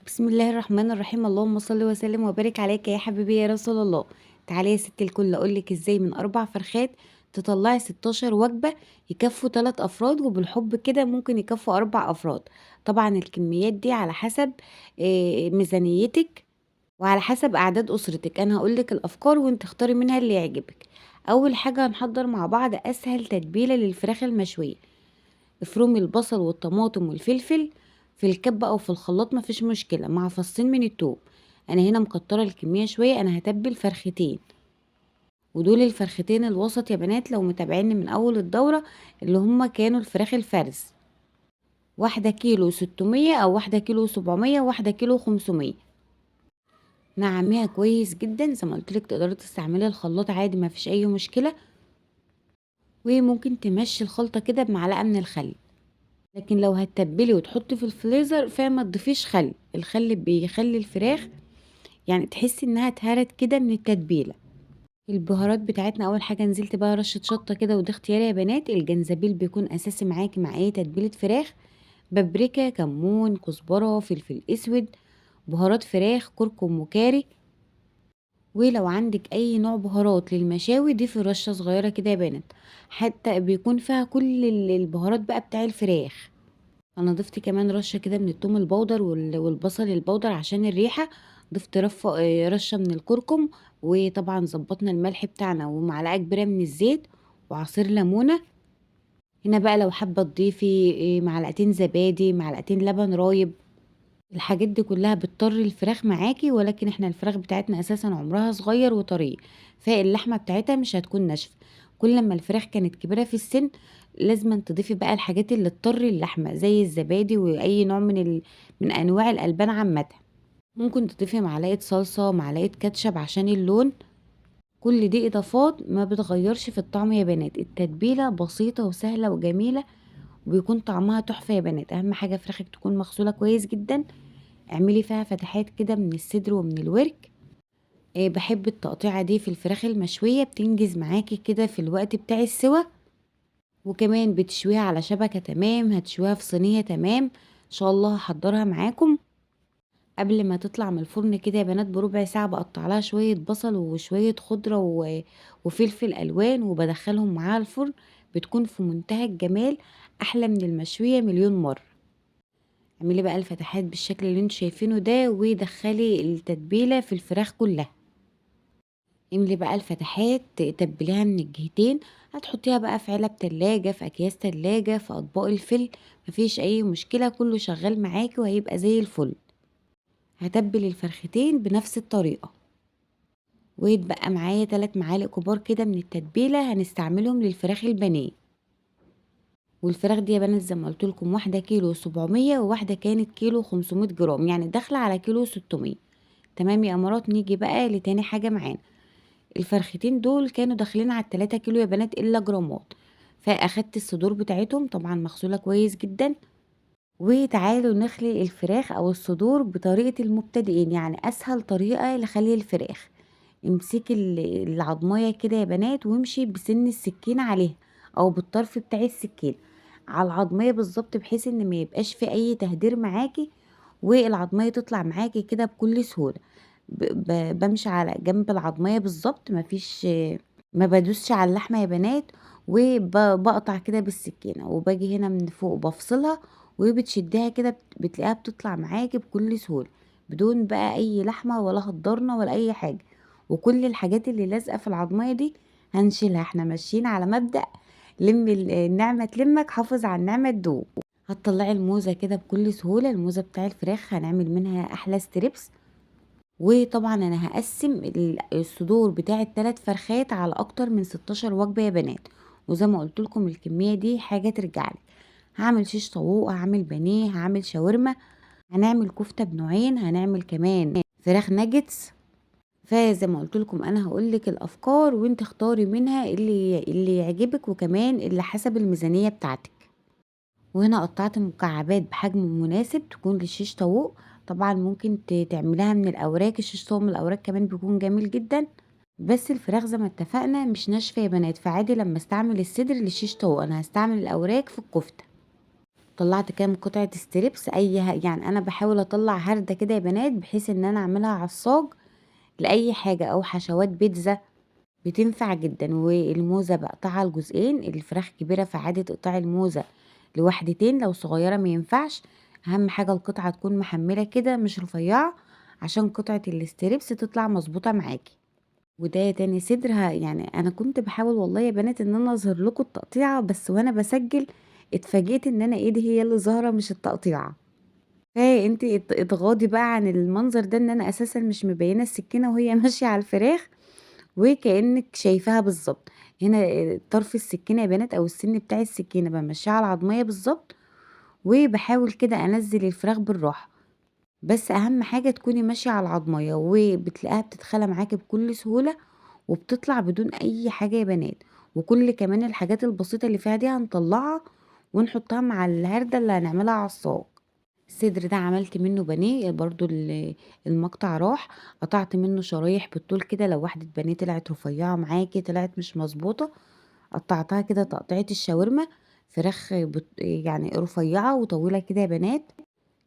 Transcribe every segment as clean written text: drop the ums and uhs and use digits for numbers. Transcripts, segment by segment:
بسم الله الرحمن الرحيم. اللهم صل وسلم وبارك عليك يا حبيبي يا رسول الله. تعالي يا ست الكل اقول لك ازاي من 4 فرخات تطلعي 16 وجبة يكفوا 3 افراد، وبالحب كده ممكن يكفوا 4 افراد. طبعا الكميات دي على حسب ميزانيتك وعلى حسب اعداد اسرتك. انا هقول لك الافكار وانت اختاري منها اللي يعجبك. اول حاجة هنحضر مع بعض اسهل تتبيله للفراخ المشويه. افرمي البصل والطماطم والفلفل في الكبة او في الخلاط، مفيش مشكلة، مع فصين من التوم. انا هنا مكتره الكمية شوية، انا هتبل فرختين، ودول الفرختين الوسط يا بنات لو متابعيني من اول الدورة اللي هما كانوا الفراخ الفرز، واحدة كيلو 600 او واحدة كيلو 700 وواحدة كيلو 500. نعميها كويس جدا زي ما قلت لك، تقدري تستعملي الخلاط عادي مفيش اي مشكلة، وممكن تمشي الخلطة كده بمعلقه من الخل. لكن لو هتتبلي وتحطي في الفريزر فما تضيفيش خل، الخل بيخلي الفراخ تحسي انها اتهرت كده من التتبيله. البهارات بتاعتنا اول حاجة نزلت بقى رشه شطه كده، وده اختياري يا بنات. الجنزبيل بيكون اساسي معاكي مع اي تتبيله فراخ، بابريكا، كمون، كزبره، فلفل اسود، بهارات فراخ، كركم وكاري. ولو عندك اي نوع بهارات للمشاوي ضيفي رشه صغيرة كده يا بنات، حتى بيكون فيها كل البهارات بقى بتاع الفراخ. انا ضفت كمان رشه كده من التوم البودر والبصل البودر عشان الريحة، ضفت رشه من الكركم، وطبعا ظبطنا الملح بتاعنا، ومعلقة كبيرة من الزيت وعصير ليمونه. هنا بقى لو حابة تضيفي معلقتين زبادي، معلقتين لبن رايب، الحاجات دي كلها بتطري الفراخ معاكي. ولكن احنا الفراخ بتاعتنا اساسا عمرها صغير وطري، فاللحمه بتاعتها مش هتكون ناشفة. كل ما الفراخ كانت كبيرة في السن لازم تضيفي بقى الحاجات اللي تطري اللحمة زي الزبادي واي نوع من انواع الالبان عامة. ممكن تضيفي معلقه صلصه، معلقه كاتشب عشان اللون. كل دي اضافات ما بتغيرش في الطعم يا بنات. التتبيله بسيطة وسهلة وجميلة وبيكون طعمها تحفة يا بنات. اهم حاجة فراخك تكون مغسوله كويس جدا، اعملي فيها فتحات كده من الصدر ومن الورك. بحب التقطيعه دي في الفراخ المشويه، بتنجز معاكي كده في الوقت بتاع السوا، وكمان بتشويها على شبكة تمام، هتشويها في صينية تمام. ان شاء الله هحضرها معاكم قبل ما تطلع من الفرن كده يا بنات بربع ساعة. بقطع لها شوية بصل وشوية خضرة وفلفل الوان وبدخلهم معاها الفرن، بتكون في منتهى الجمال، احلى من المشويه مليون مرة. اعملي بقى الفتحات بالشكل اللي انتوا شايفينه ده، ودخلي التتبيله في الفراخ كلها. املي بقى الفتحات، تبليها من الجهتين. هتحطيها بقى في علب تلاجة، في اكياس تلاجة، في اطباق الفل، مفيش اي مشكلة، كله شغال معاكي وهيبقى زي الفل. هتبل الفرختين بنفس الطريقة، ويتبقى معايا 3 معالق كبار كده من التتبيله هنستعملهم للفراخ البانيه. والفراخ دي يا بنات زي ما قلت لكم واحدة كيلو 700 وواحدة كانت كيلو 500 جرام، يعني داخله على كيلو 600. تمام يا امارات. نيجي بقى لتاني حاجة معانا. الفرختين دول كانوا داخلين على 3 كيلو يا بنات الا جرامات، فاخدت الصدور بتاعتهم طبعا مغسوله كويس جدا. وتعالوا نخلي الفراخ او الصدور بطريقة المبتدئين، يعني اسهل طريقه لخلي الفراخ. امسكي العضمايه كده يا بنات وامشي بسن السكينة عليها او بالطرف بتاع السكينة على العضمايه بالظبط، بحيث ان ما يبقاش في اي تهدير معاكي والعضمايه تطلع معاكي كده بكل سهولة. بمشي على جنب العضمايه بالظبط، ما بدوسش على اللحمة يا بنات، وبقطع كده بالسكينة، وباجي هنا من فوق بفصلها وبتشديها كده، بتلاقيها بتطلع معاكي بكل سهولة بدون بقى اي لحمه ولا هضرنه ولا اي حاجة. وكل الحاجات اللي لازقه في العضمايه دي هنشيلها. احنا ماشيين على مبدأ لم النعمة تلمك، حافظ على النعمة تدوم. هتطلعي الموزه كده بكل سهولة، الموزه بتاع الفراخ هنعمل منها احلى ستريبس. وطبعا انا هقسم الصدور بتاع التلات فرخات على اكتر من 16 وجبة يا بنات، وزي ما قلت لكم الكمية دي حاجة ترجع لك. هعمل شيش طاووق، هعمل بانيه، هعمل شاورما، هنعمل كفته بنوعين، هنعمل كمان فراخ ناجتس. فزي ما قلت لكم انا هقول لك الافكار وانت اختاري منها اللي يعجبك، وكمان اللي حسب الميزانية بتاعتك. وهنا قطعت مكعبات بحجم مناسب تكون للشيش طاووق، طبعا ممكن تعمليها من الاوراق، الشيش طاووق من الاوراق كمان بيكون جميل جدا. بس الفراخ زي ما اتفقنا مش ناشفة يا بنات، فعادي لما استعمل الصدر للشيش طاووق، انا هستعمل الاوراق في الكفتة. طلعت كام قطعة strips يعني انا بحاول اطلع هردة كده يا بنات، بحيث ان انا اعملها عصاج لاي حاجة او حشوات بيتزا، بتنفع جدا. والموزة بقطعها لجزئين، الفراخ كبيرة فعادي تقطعي الموزة لوحدتين، لو صغيرة ما ينفعش. اهم حاجة القطعة تكون محملة كده مش رفيعة، عشان قطعة ال strips تطلع مظبوطة معاكي. وده تاني صدرها. يعني انا كنت بحاول والله يا بنات ان انا اظهر لكم التقطيعة، بس وانا بسجل اتفاجئت ان انا ايدي هي اللي ظاهرة مش التقطيعة. فانت اتغاضي بقى عن المنظر ده، ان انا اساسا مش مبينة السكينة وهي ماشية على الفراخ، وكأنك شايفاها بالظبط. هنا طرف السكينة يا بنات او السن بتاع السكينة بمشيها على العظمية بالظبط، وبحاول كده انزل الفراخ بالراحة، بس اهم حاجة تكوني ماشية على العظمية، وبتلاقيها بتتخلى معاكي بكل سهولة وبتطلع بدون اي حاجة يا بنات. وكل كمان الحاجات البسيطة اللي فيها دي هنطلعها ونحطها مع الهردة اللي هنعملها على الصاج. الصدر ده عملت منه بانيه برضو، المقطع راح قطعت منه شرايح بالطول كده، لو واحدة بانيه طلعت رفيعة معاكي طلعت مش مظبوطة قطعتها كده تقطيعة الشاورما، فراخ يعني رفيعة وطويلة كده يا بنات،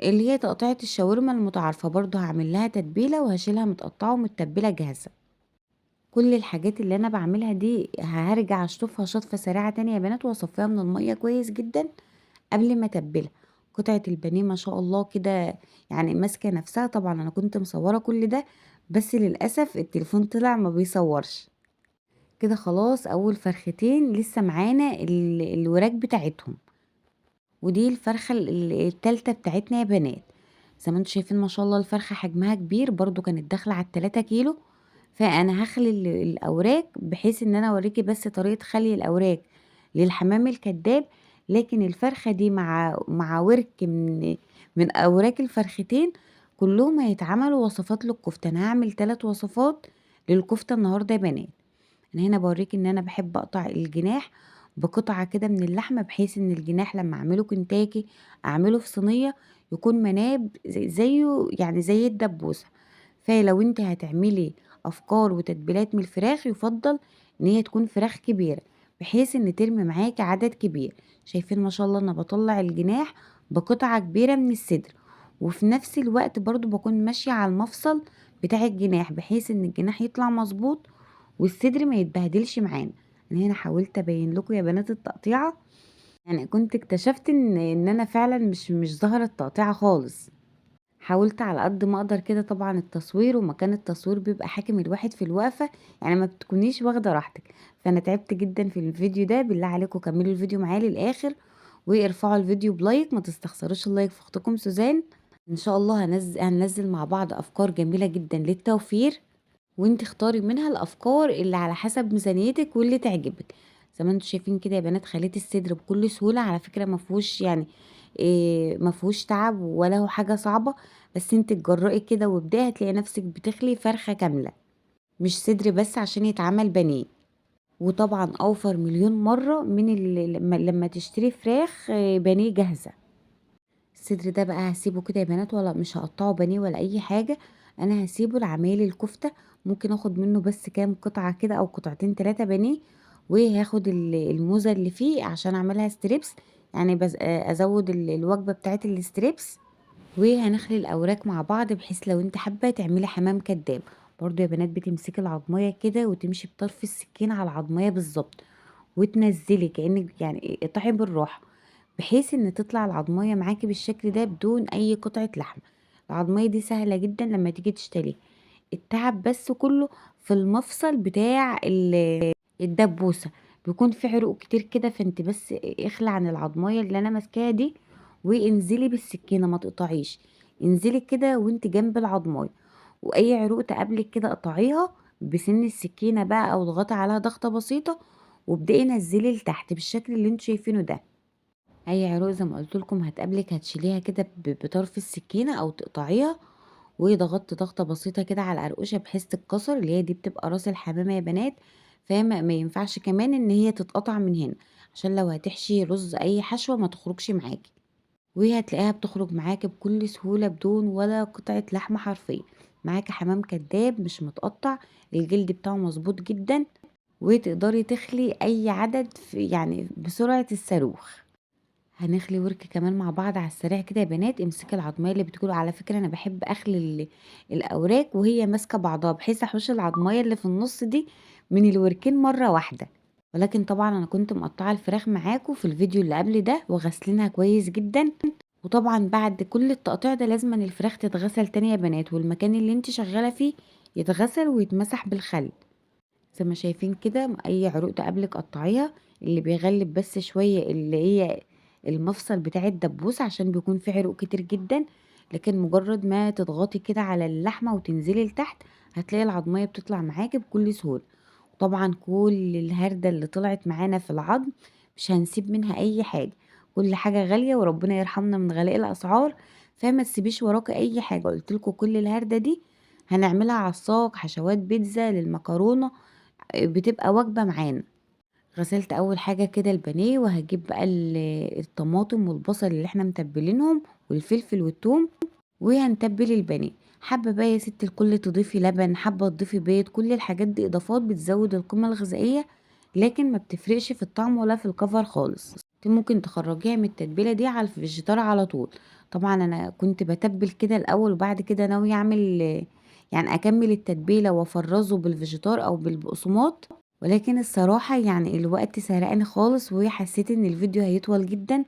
اللي هي تقطيعة الشاورما المتعارفة. برضو هعمل لها تتبيلة وهشيلها متقطعة ومتبلة جاهزة. كل الحاجات اللي انا بعملها دي هرجع اشطفها شطفة سريعة تانية يا بنات، واصفيها من المية كويس جدا قبل ما اتبلها. قطعة البانيه ما شاء الله كده يعني ماسكة نفسها. طبعا انا كنت مصورة كل ده، بس للأسف التليفون طلع ما بيصورش كده. خلاص اول فرختين لسه معانا الوراك بتاعتهم، ودي الفرخة التالتة بتاعتنا يا بنات. زي ما انتم شايفين ما شاء الله الفرخة حجمها كبير، برضو كانت داخلة على التلاتة كيلو. فانا هخلي الاوراك بحيث ان انا اوريكي بس طريقة خلي الاوراك للحمام الكداب، لكن الفرخة دي مع ورك من اوراك الفرختين كلهم هيتعملوا وصفات للكفتة. انا هعمل 3 وصفات للكفتة النهاردة يا بنات. انا هنا بوريكي ان انا بحب اقطع الجناح بقطعة كده من اللحمة، بحيث ان الجناح لما اعمله كنتاكي اعمله في صينية يكون مناب زيه يعني زي الدبوسة. فلو انت هتعملي افكار وتتبيلات من الفراخ يفضل ان هي تكون فراخ كبيرة بحيث ان ترمي معاكي عدد كبير. شايفين ما شاء الله انا بطلع الجناح بقطعة كبيرة من الصدر، وفي نفس الوقت برضو بكون ماشية على المفصل بتاع الجناح بحيث ان الجناح يطلع مظبوط والصدر ما يتبهدلش معانا. انا هنا حاولت ابين لكم يا بنات التقطيعة، يعني كنت اكتشفت ان انا فعلا مش ظاهرة التقطيعة خالص. حاولت على قد ما اقدر كده، طبعا التصوير ومكان التصوير بيبقى حاكم الواحد في الوقفة، يعني ما بتكونيش واخدة راحتك. فانا تعبت جدا في الفيديو ده، بالله عليكم كملوا الفيديو معايا للاخر وارفعوا الفيديو ب like، ما تستخسروش ال like في اختكم سوزان. ان شاء الله هننزل مع بعض افكار جميلة جدا للتوفير، وانت اختاري منها الافكار اللي على حسب ميزانيتك واللي تعجبك. زي ما انتم شايفين كده يا بنات خليت الصدر بكل سهولة، على فكرة ما فيهوش يعني إيه، ما فيهوش تعب ولا هو حاجة صعبة، بس انت تجرئي كده وابداي هتلاقي نفسك بتخلي فرخة كاملة مش صدر بس عشان يتعمل بانيه. وطبعا اوفر مليون مرة من لما تشتري فراخ بانيه جاهزة. الصدر ده بقى هسيبه كده يا بنات، ولا مش هقطعه بانيه ولا اي حاجة، انا هسيبه لعمايل الكفتة. ممكن اخد منه بس كام قطعة كده او قطعتين 3 بانيه، وهاخد الموزة اللي فيه عشان اعملها strips، يعني ازود الوجبة بتاعت ال strips. وهنخلي الاوراق مع بعض بحيث لو انت حابة تعملي حمام كداب. برضو يا بنات بتمسكي العظمية كده وتمشي بطرف السكين على العظمية بالظبط، وتنزلي كأنك يعني اقطعي بالراحة بحيث ان تطلع العظمية معاكي بالشكل ده بدون اي قطعة لحم. العظمية دي سهلة جدا لما تيجي تشتريها، التعب بس كله في المفصل بتاع الدبوسة، بيكون في عروق كتير كده، فانت بس اخلع عن العظمية اللي انا ماسكاها دي وانزلي بالسكينة، ما تقطعيش، انزلي كده وانت جنب العظمية، واي عروق تقابلك كده اقطعيها بسن السكينة بقى او اضغطي عليها ضغطة بسيطة، وابدأي نزلي لتحت بالشكل اللي انتوا شايفينه ده. اي عروق زي ما قلت لكم هتقابلك هتشيليها كده بطرف السكينة او تقطعيها، وضغطت ضغطة بسيطة كده على القرقوشة بحيث تتكسر، اللي هي دي بتبقى راس الحمامة يا بنات، فما ينفعش كمان ان هي تتقطع من هنا، عشان لو هتحشي رز اي حشوة ما تخرجش معاكي، وهتلاقيها بتخرج معاكي بكل سهولة بدون ولا قطعة لحمة حرفيا. معاكي حمام كداب مش متقطع، الجلد بتاعه مظبوط جدا، وتقدري تخلي اي عدد في يعني بسرعة الصاروخ. هنخلي ورك كمان مع بعض على السريع كده يا بنات. امسكي العضمية اللي بتقول، على فكرة انا بحب اخلي الاوراق وهي ماسكة بعضها بحيث احوش العضمية اللي في النص دي من الوركين مرة واحدة، ولكن طبعا انا كنت مقطعة الفراخ معاكم في الفيديو اللي قبل ده وغسلينها كويس جدا. وطبعا بعد كل التقطيع ده لازم الفراخ تتغسل تاني يا بنات، والمكان اللي انت شغالة فيه يتغسل ويتمسح بالخل زي ما شايفين كده. اي عروق تقابلك قطعيها، اللي بيغلب بس شوية اللي هي المفصل بتاع الدبوس عشان بيكون فيه عروق كتير جدا، لكن مجرد ما تضغطي كده على اللحمة وتنزلي لتحت هتلاقي العظمية بتطلع معاكي بكل سهولة. طبعا كل الهردة اللي طلعت معانا في العظم مش هنسيب منها اي حاجة، كل حاجة غالية وربنا يرحمنا من غلاء الاسعار، فما تسيبيش وراكي اي حاجة. قلت لكم كل الهردة دي هنعملها عصاج، حشوات بيتزا، للمكرونة، بتبقى وجبة معانا. غسلت اول حاجة كده البانيه، وهجيب بقى الطماطم والبصل اللي احنا متبلينهم والفلفل والثوم، وهنتبل البانيه. حابة بقى يا ست الكل تضيفي لبن، حابة تضيفي بيض، كل الحاجات دي اضافات بتزود القيمة الغذائية، لكن ما بتفرقش في الطعم ولا في الكفر خالص. انت ممكن تخرجيها من التتبيلة دي على الفيجيتار على طول. طبعا انا كنت بتبل كده الاول، وبعد كده ناوية اكمل التتبيلة وافرزه بالفيجيتار او بالبقسماط، ولكن الصراحة الوقت سرقني خالص وحسيت ان الفيديو هيطول جدا،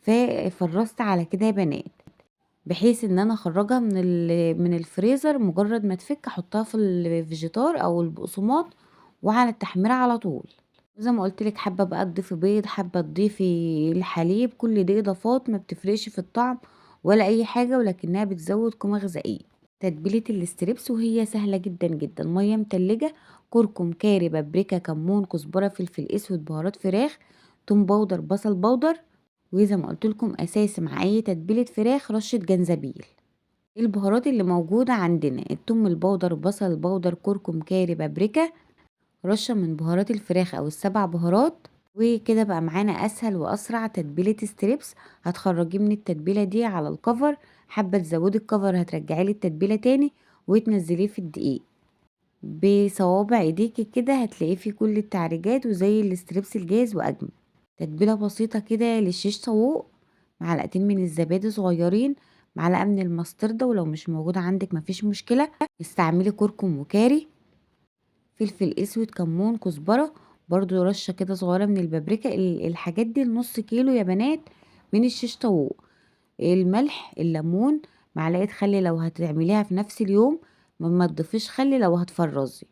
ففرزت على كده يا بنات، بحيث ان انا اخرجها من الفريزر مجرد ما تفك احطها في الفيجيتار او البقسماط وعلى التحمير على طول. زي ما قلت لك، حابه بقى تضيفي بيض، حابه تضيفي الحليب، كل دي اضافات ما بتفرقش في الطعم ولا اي حاجه، ولكنها بتزود قيمه غذائيه. تتبيله ال strips وهي سهله جدا جدا، ميه متلجه، كركم، كاري، بابريكا، كمون، كزبره، فلفل اسود، بهارات فراخ، توم powder، بصل powder، وزي ما قلت لكم اساسي مع اي تتبيله فراخ رشه جنزبيل. البهارات اللي موجوده عندنا التوم ال powder، بصل powder، كركم، كاري، بابريكا، رشه من بهارات الفراخ او السبع بهارات. وكده بقى معانا اسهل واسرع تتبيله strips. هتخرجيه من التتبيله دي على الكفر، حابه تزودي الكفر هترجعي لي التتبيله تاني وتنزليه في الدقيق بصوابع ايديكي كده، هتلاقيه في كل التعريجات وزي ال strips الجاهز واجمل. تتبيله بسيطه كده للشيش طاووق، معلقتين من الزبادي صغيرين، معلقه من المستردة، ولو مش موجوده عندك مفيش مشكله استعملي كركم وكاري، فلفل اسود، كمون، كزبره، برضو رشه كده صغيره من البابريكا. الحاجات دي النص كيلو يا بنات من الشيش طاووق. الملح، الليمون، معلقه خل لو هتعمليها في نفس اليوم، ما تضيفيش خل لو هتفرزي،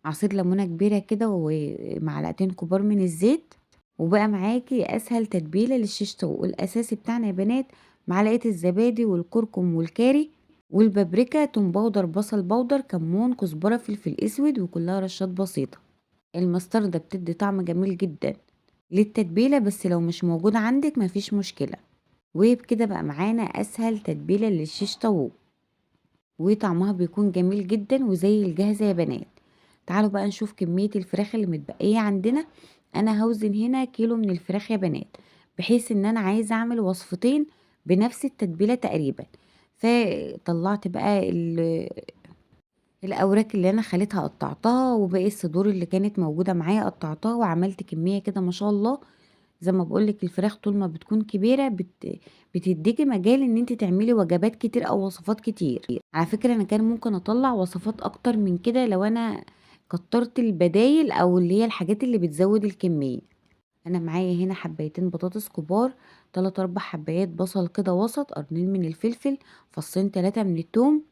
عصير ليمونه كبيره كده ومعلقتين كبار من الزيت. وبقى معاكي اسهل تتبيله للشيش طاووق. الاساسي بتاعنا يا بنات معلقه الزبادي والكركم والكاري والبابريكا، توم powder، بصل powder، كمون، كزبره، فلفل اسود، وكلها رشات بسيطه. المستردة بتدي طعم جميل جدا للتتبيله، بس لو مش موجود عندك مفيش مشكله. وبكده بقى معانا اسهل تتبيله للشيش طاووق، وطعمها بيكون جميل جدا وزي الجاهزه يا بنات. تعالوا بقى نشوف كميه الفراخ اللي متبقيه عندنا. انا هوزن هنا كيلو من الفراخ يا بنات، بحيث ان انا عايزه اعمل وصفتين بنفس التتبيله تقريبا. فطلعت بقى الاوراق اللي انا خليتها قطعتها، وباقي الصدور اللي كانت موجوده معايا قطعتها، وعملت كميه كده ما شاء الله. زي ما بقولك الفراخ طول ما بتكون كبيره بتديكي مجال ان انت تعملي وجبات كتير او وصفات كتير. على فكره انا كان ممكن اطلع وصفات اكتر من كده لو انا كترت البدايل او اللي هي الحاجات اللي بتزود الكميه. انا معايا هنا حبايتين بطاطس كبار، 3-4 حبايات بصل كده وسط، قرنين من الفلفل، فصين 3 من التوم،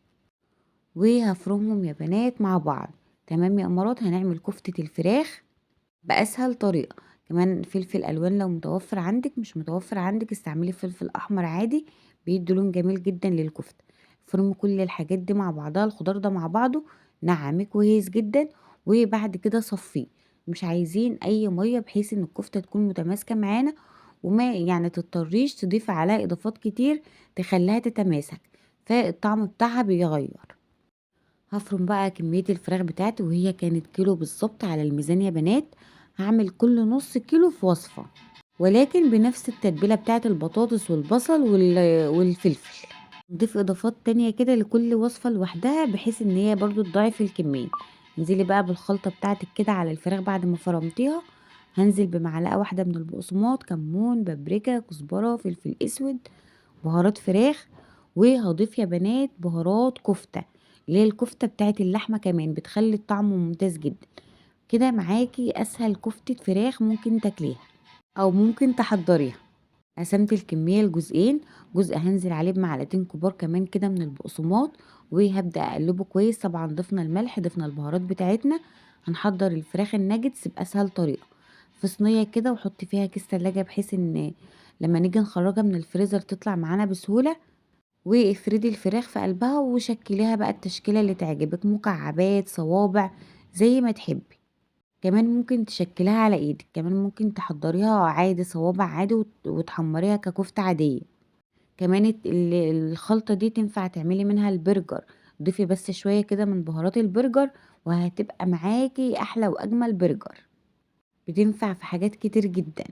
وهفرمهم يا بنات مع بعض. تمام يا امارات، هنعمل كفتة الفراخ باسهل طريقة. كمان فلفل الوان لو متوفر عندك، مش متوفر عندك استعملي فلفل احمر عادي، بيدي لون جميل جدا للكفتة. فرمي كل الحاجات دي مع بعضها، الخضار ده مع بعضه، نعميه كويس جدا، وبعد كده صفيه. مش عايزين اي ميه، بحيث ان الكفته تكون متماسكه معانا، وما تضطريش تضيفي عليها اضافات كتير تخليها تتماسك، فالطعم بتاعها بيغير. هفرم بقى كميه الفراخ بتاعتي، وهي كانت كيلو بالظبط على الميزان يا بنات. هعمل كل نص كيلو في وصفه، ولكن بنفس التتبيله بتاعت البطاطس والبصل والفلفل. نضيف اضافات تانية كده لكل وصفه لوحدها، بحيث ان هي برضو تضاعف الكميه. انزلي بقى بالخلطه بتاعتك كده على الفراخ بعد ما فرمتيها. هنزل بمعلقة واحدة من البقسماط، كمون، بابريكا، كزبرة، فلفل اسود، بهارات فراخ، وهضيف يا بنات بهارات كفتة اللي هي الكفتة بتاعت اللحمة، كمان بتخلي الطعم ممتاز جدا. كده معاكي اسهل كفتة فراخ ممكن تاكليها او ممكن تحضريها. قسمت الكمية لجزئين، جزء هنزل عليه بمعلقتين كبار كمان كده من البقسماط، وهبدأ اقلبه كويس. طبعا ضفنا الملح، ضفنا البهارات بتاعتنا. هنحضر الفراخ الناجتس بأسهل طريقة في صينية كده، وحطي فيها كيس تلاجة بحيث ان لما نيجي نخرجها من الفريزر تطلع معانا بسهولة. وافردي الفراخ في قلبها وشكليها بقى التشكيلة اللي تعجبك، مكعبات، صوابع، زي ما تحبي. كمان ممكن تشكليها على ايدك، كمان ممكن تحضريها عادي صوابع عادي وتحمريها ككفتة عادية. كمان الخلطة دي تنفع تعملي منها البرجر، ضيفي بس شوية كده من بهارات البرجر وهتبقى معاكي احلى واجمل برجر. بتنفع في حاجات كتير جدا،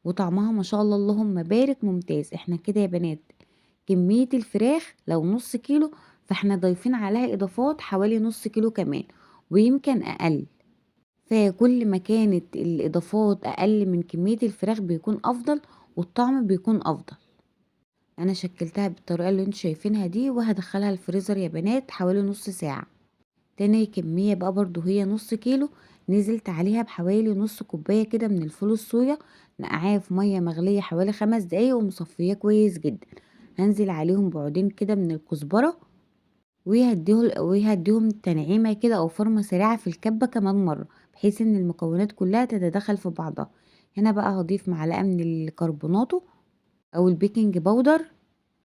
وطعمها ما شاء الله اللهم بارك ممتاز. احنا كده يا بنات كمية الفراخ لو نص كيلو فاحنا ضايفين عليها اضافات حوالي نص كيلو كمان ويمكن اقل، فكل ما كانت الاضافات اقل من كمية الفراخ بيكون افضل والطعم بيكون افضل. انا شكلتها بالطريقة اللي انتوا شايفينها دي، وهدخلها الفريزر يا بنات حوالي نص ساعة. تاني كمية بقى برضو هي نص كيلو، نزلت عليها بحوالي نص كوباية كده من الفول الصويا، نقعاه في مية مغلية حوالي 5 دقايق ومصفياه كويس جدا. هنزل عليهم بعودين كده من الكزبرة، ويهديهم تنعيمة كده او فرمة سريعة في الكبة كمان مرة، بحيث ان المكونات كلها تتداخل في بعضها. هنا بقى هضيف معلقة من الكربوناتو او البيكنج باودر،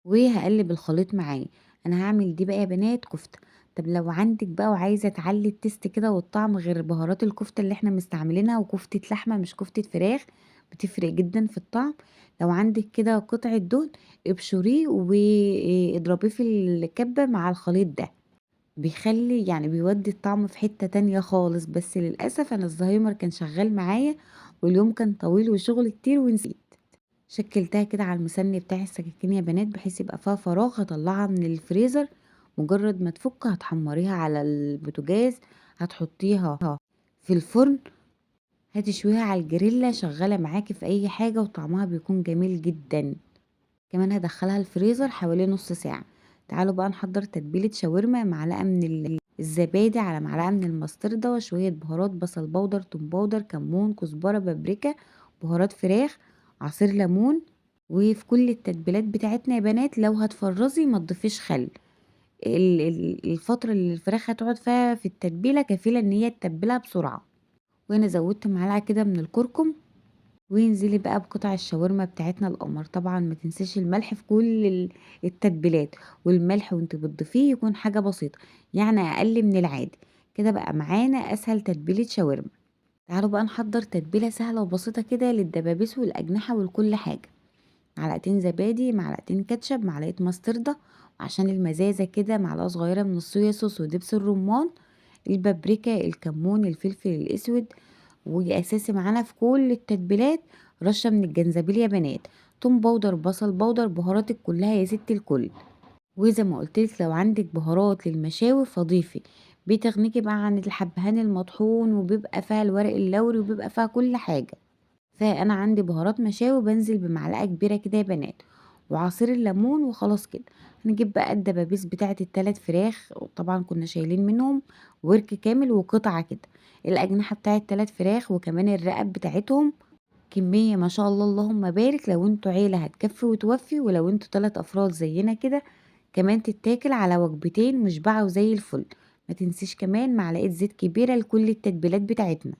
وهقلب الخليط معايا. انا هعمل دي بقى يا بنات كفتة. طب لو عندك بقى وعايزة تعلي التست كده والطعم غير بهارات الكفتة اللي احنا مستعملينها، وكفتة لحمة مش كفتة فراخ بتفرق جدا في الطعم. لو عندك كده قطعة دهن ابشريه واضربيه في الكبة مع الخليط ده، بيخلي بيودي الطعم في حتة تانية خالص. بس للأسف أنا الزهايمر كان شغال معايا واليوم كان طويل وشغل كتير ونسيت. شكلتها كده على المسن بتاع السكاكين يا بنات بحيث يبقى فيها فراغ. هطلعها من الفريزر، مجرد ما تفك هتحمريها على البوتاجاز، هتحطيها في الفرن، هتشويها على الجريلا، شغالة معاكي في أي حاجة وطعمها بيكون جميل جدا. كمان هدخلها الفريزر حوالي نص ساعة. تعالوا بقى نحضر تتبيلة شاورما. معلقة من الزبادي على معلقة من المستردة وشوية بهارات، بصل بودر، توم بودر، كمون، كزبرة، بابريكا، بهارات فراخ، عصير ليمون. وفي كل التتبيلات بتاعتنا يا بنات لو هتفرزي ما تضيفيش خل. الفترة اللي الفراخ هتقعد فيها في التتبيلة كفيلة ان هي تتبلها بسرعة. وانا زودت معلقة كده من الكركم. وانزلي بقى بقطع الشاورما بتاعتنا القمر. طبعا ما تنسيش الملح في كل التتبيلات، والملح وانت بتضيفيه يكون حاجة بسيطة، يعني اقل من العادي. كده بقى معانا اسهل تتبيلة شاورما. تعالوا بقى نحضر تتبيلة سهلة وبسيطة كده للدبابيس والأجنحة والكل حاجة. معلقتين زبادي، معلقتين كاتشب، معلقة مستردة، وعشان المزازة كده معلقة صغيرة من الصويا صوص ودبس الرمان، البابريكا، الكمون، الفلفل الأسود، وأساسي معانا في كل التتبيلات رشة من الجنزبيل يا بنات، توم بودر، بصل بودر، بهاراتك كلها يا ست الكل. وزي ما قلتلك لو عندك بهارات للمشاوي فضيفي، بتغنيكي بقى عن الحبهان المطحون، وبيبقى فيها الورق اللوري، وبيبقى فيها كل حاجة. فأنا عندي بهارات مشاوي بنزل بمعلقة كبيرة كده يا بنات، وعصير الليمون، وخلاص كده. هنجيب بقى الدبابيس بتاعة التلات فراخ، وطبعا كنا شايلين منهم ورك كامل وقطعة كده، الأجنحة بتاعة التلات فراخ وكمان الرقب بتاعتهم، كمية ما شاء الله اللهم بارك. لو انتوا عيلة هتكفي وتوفي، ولو انتوا 3 أفراد زينا كده كمان تتاكل على وجبتين مشبعة وزي الفل. ما تنسيش كمان معلقة زيت كبيرة لكل التتبيلات بتاعتنا.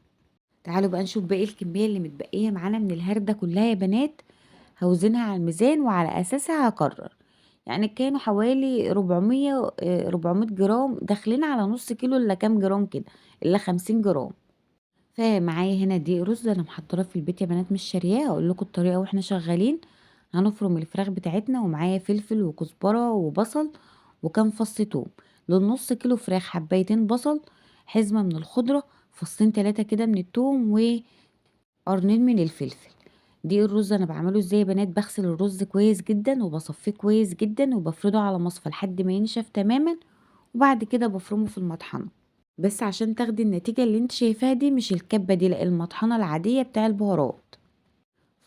تعالوا بقى نشوف باقي الكمية اللي متبقية معانا من الهردة كلها يا بنات. هوزنها على الميزان وعلى أساسها هقرر. كانوا حوالي 400 جرام، داخلين على نص كيلو إلا كام جرام كده، إلا 50 جرام. فمعايا هنا دقيق رز أنا محضراه في البيت يا بنات مش شارياه، هقول لكم الطريقة واحنا شغالين. هنفرم الفراخ بتاعتنا، ومعايا فلفل وكزبرة وبصل وكام فص توم. للنص كيلو فراخ حبايتين بصل، حزمة من الخضرة، فصين 3 كده من التوم، وقرنين من الفلفل. دقيق الرز انا بعمله ازاي يا بنات؟ بغسل الرز كويس جدا وبصفيه كويس جدا وبفرده على مصفى لحد ما ينشف تماما، وبعد كده بفرمه في المطحنه. بس عشان تاخدي النتيجة اللي انت شايفاها دي، مش الكبة دي، لا المطحنة العادية بتاع البهارات.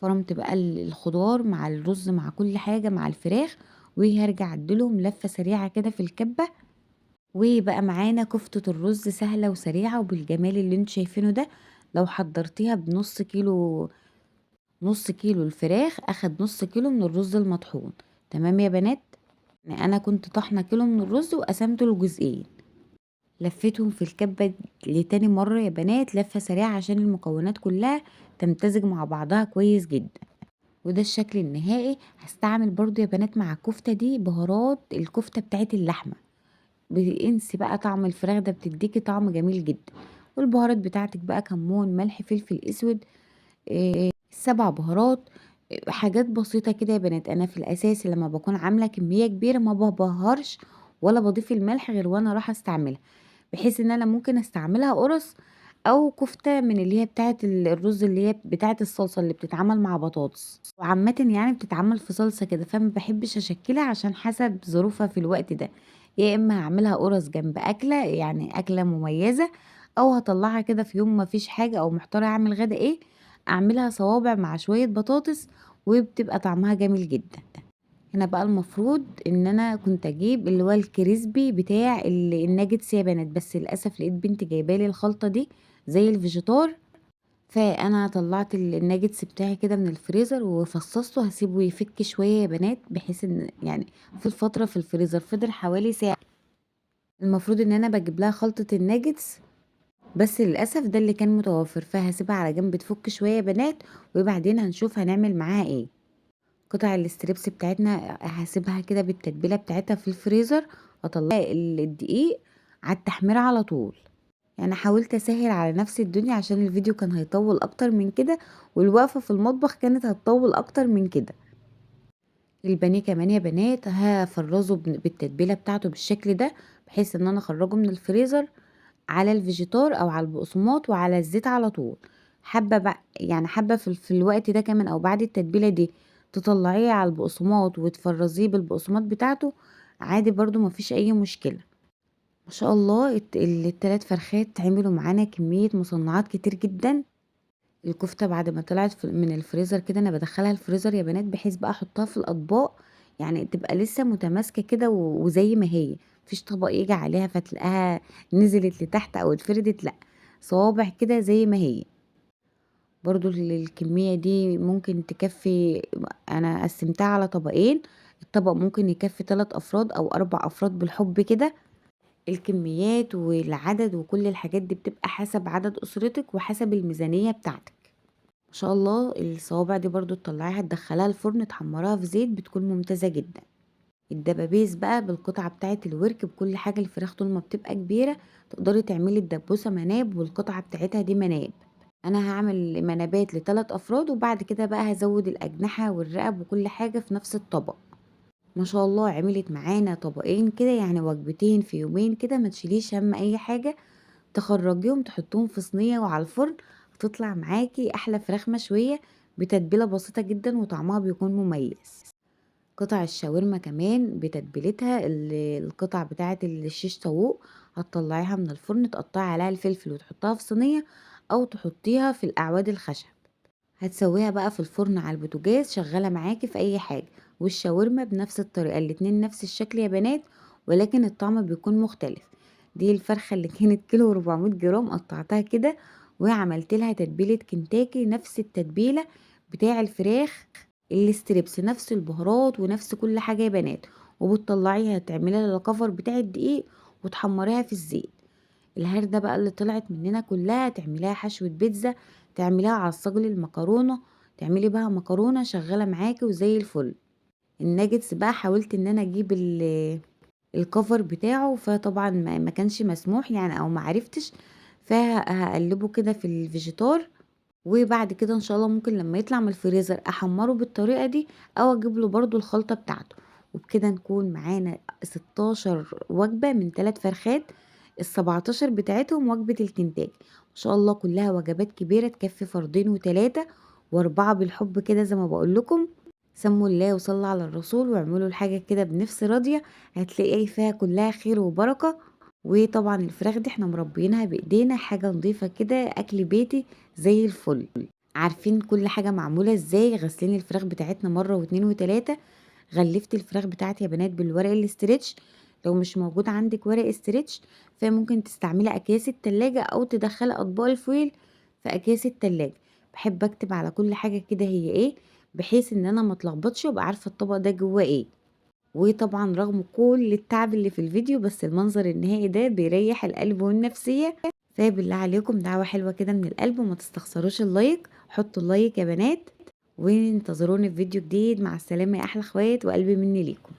فرمت بقى الخضار مع الرز مع كل حاجة مع الفراخ، وهرجع اعدلهم لفة سريعة كده في الكبة. وبقى معانا كفتة الرز سهلة وسريعة وبالجمال اللي انتوا شايفينه ده. لو حضرتيها بنص كيلو، نص كيلو الفراخ اخد نص كيلو من الرز المطحون. تمام يا بنات، انا كنت طحنة كيلو من الرز وقسمته لجزئين، لفيتهم في الكبة لتاني مرة يا بنات، لفة سريعة عشان المكونات كلها تمتزج مع بعضها كويس جدا. وده الشكل النهائي. هستعمل برضو يا بنات مع الكفتة دي بهارات الكفتة بتاعت اللحمة، بانسي بقى طعم الفراخ ده، بتديكي طعم جميل جدا. والبهارات بتاعتك بقى كمون، ملح، فلفل اسود، 7 بهارات، حاجات بسيطة كده يا بنات. انا في الاساس لما بكون عاملة كمية كبيرة ما ببهرش ولا بضيف الملح غير وانا رايحة استعملها، بحيث ان انا ممكن استعملها قرص او كفتة من اللي هي بتاعت الرز اللي هي بتاعت الصلصة اللي بتتعمل مع بطاطس، وعامة بتتعمل في صلصة كده، فما بحبش اشكلها عشان حسب ظروفها في الوقت ده. يا اما هعملها قرص جنب اكلة، يعني اكلة مميزة، او هطلعها كده في يوم ما فيش حاجة او محتارة اعمل غدا ايه، اعملها صوابع مع شوية بطاطس وبتبقى طعمها جميل جدا. هنا بقى المفروض ان انا كنت اجيب اللي هو الكريسبي بتاع الناجتس يا بنات، بس للاسف لقيت بنتي جايبالي الخلطة دي زي الفيجيتار، فانا طلعت الناجتس بتاعي كده من الفريزر وفصصته. هسيبه يفك شوية يا بنات، بحيث ان في الفترة في الفريزر فضل حوالي ساعة. المفروض ان انا بجيب لها خلطة الناجتس، بس للاسف ده اللي كان متوفر، فهسيبها على جنب تفك شوية يا بنات، وبعدين هنشوف هنعمل معاها ايه. قطع ال strips بتاعتنا هسيبها كده بالتتبيلة بتاعتها في الفريزر، اطلع الدقيق على التحمير على طول. حاولت اسهل على نفسي الدنيا عشان الفيديو كان هيطول اكتر من كده، والوقفة في المطبخ كانت هتطول اكتر من كده. البانيه كمان يا بنات هفرزه بالتتبيلة بتاعته بالشكل ده، بحيث ان انا اخرجه من الفريزر على الفيجيتار او على البقسماط وعلى الزيت على طول. حابة بقى حابة في الوقت ده كمان او بعد التتبيلة دي تطلعيه على البقسماط وتفرزيه بالبقسماط بتاعته عادي، برضو مفيش اي مشكلة. ما شاء الله التلات فرخات عملوا معانا كمية مصنعات كتير جدا. الكفتة بعد ما طلعت من الفريزر كده انا بدخلها الفريزر يا بنات، بحيث بقى احطها في الاطباق تبقى لسه متماسكة كده وزي ما هي، مفيش طبق يجي عليها فتلاقيها نزلت لتحت او اتفردت، لا صوابع كده زي ما هي. برضو الكمية دي ممكن تكفي، انا قسمتها على طبقين، الطبق ممكن يكفي 3 افراد او 4 افراد بالحب كده. الكميات والعدد وكل الحاجات دي بتبقى حسب عدد اسرتك وحسب الميزانية بتاعتك. ما شاء الله الصوابع دي برضو تطلعيها تدخليها الفرن تحمريها في زيت، بتكون ممتازة جدا. الدبابيس بقى بالقطعة بتاعت الورك بكل حاجة، الفراخ طول ما بتبقى كبيرة تقدري تعملي الدبوسة مناب والقطعة بتاعتها دي مناب. انا هعمل منابات لتلات افراد، وبعد كده بقى هزود الاجنحة والرقب وكل حاجة في نفس الطبق. ما شاء الله عملت معانا طبقين كده، يعني وجبتين في يومين كده، ما تشيليش هم اي حاجة، تخرجيهم تحطيهم في صينية وعلى الفرن، هتطلع معاكي احلى فراخ مشوية بتتبيلة بسيطة جدا وطعمها بيكون مميز. قطع الشاورما كمان بتتبيلتها، القطع بتاعة الشيش طاووق هتطلعيها من الفرن، تقطعي عليها الفلفل وتحطها في صينية او تحطيها في الاعواد الخشب، هتسويها بقى في الفرن على البوتاجاز، شغالة معاكي في اي حاجة. والشاورما بنفس الطريقة، الاتنين نفس الشكل يا بنات، ولكن الطعم بيكون مختلف. دي الفرخة اللي كانت كيلو وربعمية جرام، قطعتها كده وعملت لها تتبيلة كنتاكي، نفس التتبيلة بتاع الفراخ ال strips، نفس البهارات ونفس كل حاجة يا بنات. وبتطلعيها تعملي لها الكفر بتاع الدقيق وتحمريها في الزيت. الهردة بقى اللي طلعت مننا كلها تعمليها حشوة بيتزا، تعمليها على الصاج للمكرونة، تعملي بها مكرونة شغالة معاكي وزي الفل. الناجتس بقى حاولت ان انا اجيب الكفر بتاعه، فطبعا ما كانش مسموح او ما عرفتش، فهقلبه كده في الفيجيتار، وبعد كده ان شاء الله ممكن لما يطلع من الفريزر احمره بالطريقة دي او اجيب له برضو الخلطة بتاعته. وبكده نكون معانا 16 وجبة من 3 فرخات، السبعتاشر بتاعتهم وجبة الكنتاكي. ما شاء الله كلها وجبات كبيرة تكفي فردين وتلاتة واربعة بالحب كده زي ما بقول لكم. سموا الله وصلوا على الرسول واعملوا الحاجة كده بنفس راضية، هتلاقي فيها كلها خير وبركة. وطبعا الفراخ دي احنا مربيينها بايدينا، حاجة نظيفة كده، اكل بيتي زي الفل. عارفين كل حاجة معمولة ازاي، غاسلين الفراخ بتاعتنا مرة واتنين وتلاتة. غلفت الفراخ بتاعتي يا بنات بالورق الاسترتش. لو مش موجود عندك ورق استرتش فممكن تستعملي اكياس التلاجة او تدخلي اطباق ال foil في اكياس التلاجة. بحب اكتب على كل حاجة كده هي ايه، بحيث ان انا ما اتلخبطش وابقى عارفة الطبق ده جواه ايه. وطبعا رغم كل التعب اللي في الفيديو، بس المنظر النهائي ده بيريح القلب والنفسية. فبالله عليكم دعوة حلوة كده من القلب، وما تستخسروش ال like، حطوا ال like يا بنات، وانتظروني في فيديو جديد. مع السلامة يا احلى اخوات، وقلبي مني ليكم.